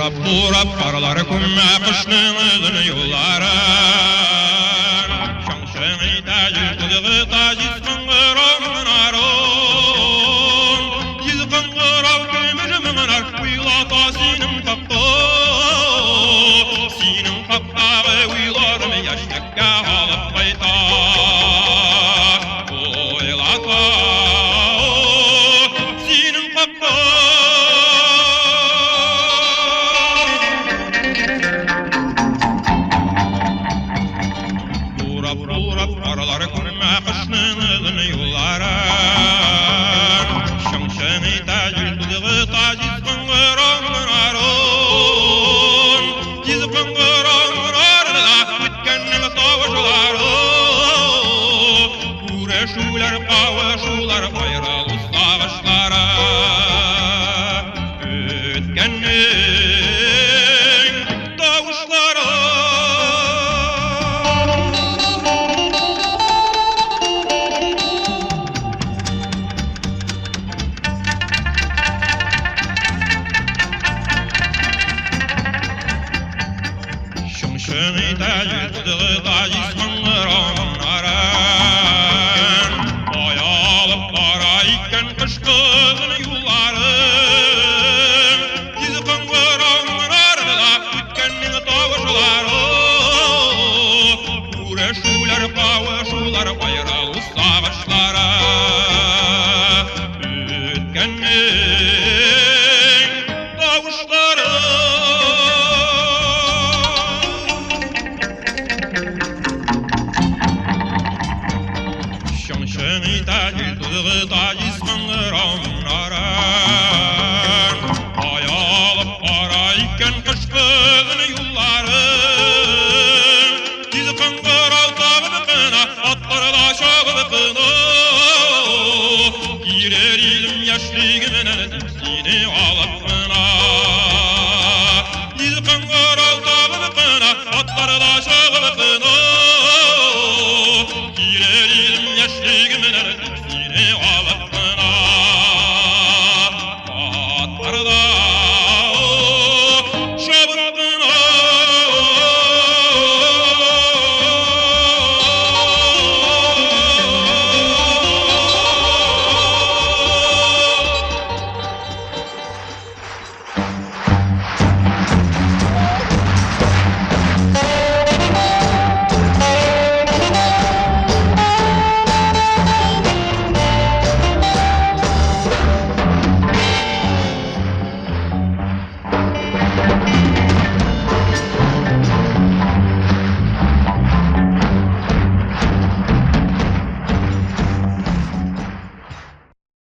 Бурап, бурап, карлар күмә кышның озын юлларын. Чың-чың итә җил тузгыта җиз кыңгырау моңнарын. Җиз кыңгырау көмеш моңнар уйлата синең хакта. Синең хактагы уйларым яшьлеккә алып кайта. Уйлата синең хакта. Бурап, бурап, карлар күмә кышның озын юлларын. Чың-чың итә җил тузгыта җиз кыңгырау моңнарын. Җиз кыңгырау моңнарында үткәннең тавышлары. Күрешүләр, кавышулар, аерылу сагышлары. Үткәннең тавышлары. Чың-чың итә җил тузгыта